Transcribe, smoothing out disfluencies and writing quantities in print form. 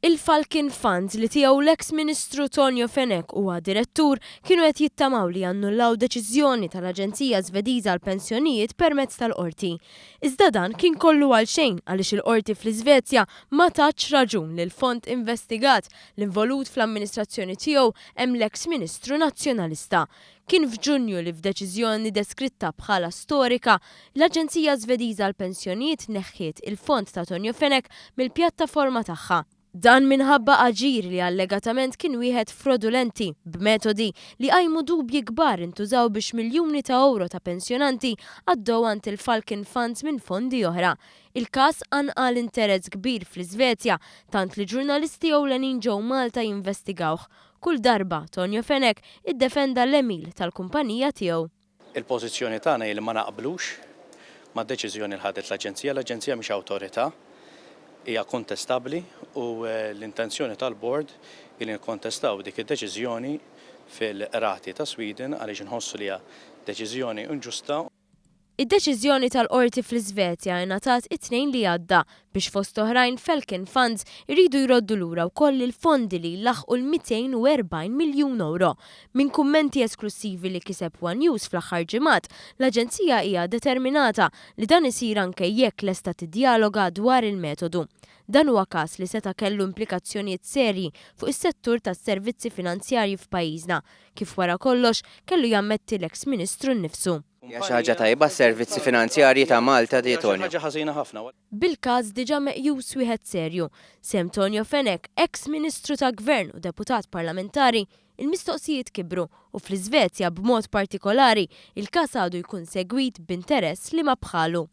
Il-Falcon Funds li tiegħu l-eks Ministru Tonio Fenech huwa direttur kienu qed jittamaw li jannullaw deċiżjoni tal-Aġenzija Żvediża għall-Pensjonijiet permezz tal-Qorti. Iżda dan kien kollu għalxejn għaliex il-Qorti fl-Iżvezja ma tatx raġun lill-fond investigat li involut fl-amministrazzjoni tiegħu hemm l-eks Ministru Nazzjonalista. Kien f'Ġunju li f'deċiżjoni deskritta bħala storika, l-Aġenzija Żvediża għall-Pensjonijiet neħħiet il-fond ta' Tonio Fenech mill-pjattaforma tagħha. Dan minħabba aġir li allegatament kien wieħed frodulenti, b'metodi li qajmu dubji kbar intużaw biex miljuni ta' ewro ta' pensjonanti għaddew għand il-Falcon Funds minn fondi oħra. Il-każ qanqal interess kbir fl-Iżvezja, tant li ġurnalisti ewlenin ġew Malta jinvestigawh. Kull darba, Tonio Fenech iddefenda l-għemil tal-kumpanija tiegħu. Il-pożizzjoni tagħna hi li ma naqblux mad-deċiżjoni li ħadet l-Aġenzija. L-Aġenzija mhix awtorità, hija kontestabbli u l-intenzjoni tal-Bord hi li nikkontestaw dik id-deċiżjoni fil-Qrati ta' Sweden għaliex inħossu li hija deċiżjoni inġusta. Id-deċiżjoni tal-Qorti fl-Iżvezja ingħatat it-Tnejn li għadda biex fost oħrajn Falcon Funds iridu jroddu lura wkoll il-fondi li jlaħħqu l-240 miljun ewro. Minn kummenti esklussivi li kiseb one News fl-aħħar ġimgħat, l-aġenzija hija determinata li dan isir anke jekk lesta tiddjaloga dwar il-metodu. Dan huwa każ li seta' kellu implikazzjonijiet serji fuq is-settur tas-servizzi finanzjarji f'pajjiżna, kif wara kollox kellu jammetti l-eks Ministru nnifsu. Hija xi ħaġa tajba għas-servizzi finanzjarji ta' Malta di Tonio. Bil-każ diġà meqjus wieħed serju, sehem Tonio Fenech, eks Ministru ta' Gvern u Deputat Parlamentari, il-mistoqsijiet kibru u fl-Iżvezja b'mod partikolari, il-każ għadu jkun segwit b'interess liema bħalu.